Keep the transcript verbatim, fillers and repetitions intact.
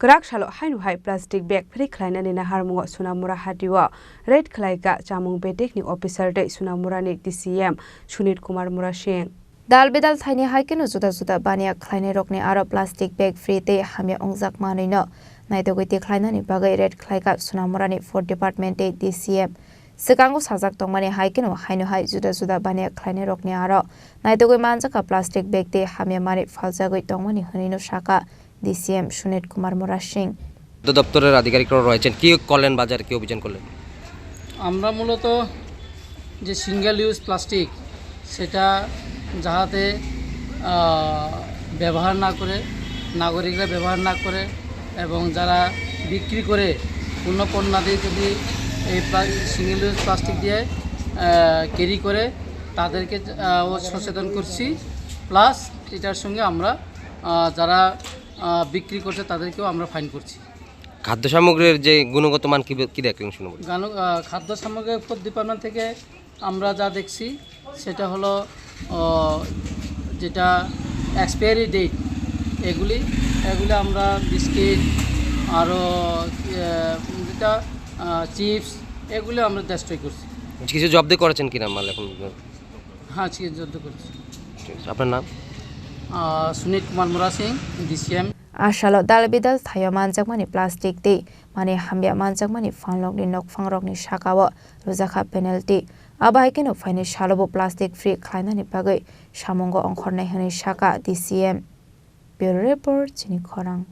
Kwrak salo haino hai plastic bag free khlainani naharmungo Sonamura hatio raid khlaikha chamung bedekni officer tei Sonamurani D C M Sunit Kumar Murasing. Dal bedal thaini hai kheno juda juda baniya khlainairokni aro plastic bag free tei hamya wngjak manwino naitugwi tikhlainani bagwi raid khlaikha Sonamurani Food Department tei D C M. Swkango sajak tongmani hai kheno haino hai juda juda baniya khlainairokni aro naitugwi manjakha plastic bag tei hamya manwi phaljagwi tongmani hwnwino sakha D C M Sunit Kumar Murasing. তো দপ্তরের আধিকারিকরা রয়েছেন, কি করলেন বাজারে, কি অভিযান করলেন? আমরা মূলত যে সিঙ্গেল ইউজ প্লাস্টিক, সেটা যাহাতে, আহ, ব্যবহার না করে, নাগরিকরা ব্যবহার না করে এবং যারা বিক্রি করে, পণ্য পণ্যাদি যদি এই প্লা-, সিঙ্গেল ইউজ প্লাস্টিক দিয়ে, আহ, ক্যারি করে, তাদেরকে, আহ, ও সচেতন করছি। প্লাস এটার সঙ্গে আমরা, আহ, যারা, আহ, বিক্রি করছে, তাদেরকেও আমরা ফাইন করছি। খাদ্য সামগ্রীর যে গুণগত মান কি বে-, কি দেখলেন শুনে বলুন? গানু-, আহ, খাদ্য সামগ্রী ফুড ডিপার্টমেন্ট থেকে আমরা যা দেখছি, সেটা হলো, আহ, যেটা এক্সপায়ারি ডেট, এগুলি, এগুলি আমরা বিস্কিট, আরও, আহ, যেটা, আহ, চিপস, এগুলি আমরা ডিস্ট্রয় করছি। কিছু জব্দ করেছেন কিনা মাল এখন? হ্যাঁ, চিকেন জব্দ করছি। ঠিক আছে, আপনার নাম? আহ, সুনীল কুমার মুরা Singh, DCM. Asalo dal bidal thaio manjakmani plastic tei mani hamya manjakmani phalnokni nokphangrokni sakao rwjakha penalty. Abo hai kheno phaini salobo plastic free khlainani bagwi samungo ongkhornai hwnwi sakha D C M. Bureau Report, Chini Khorang.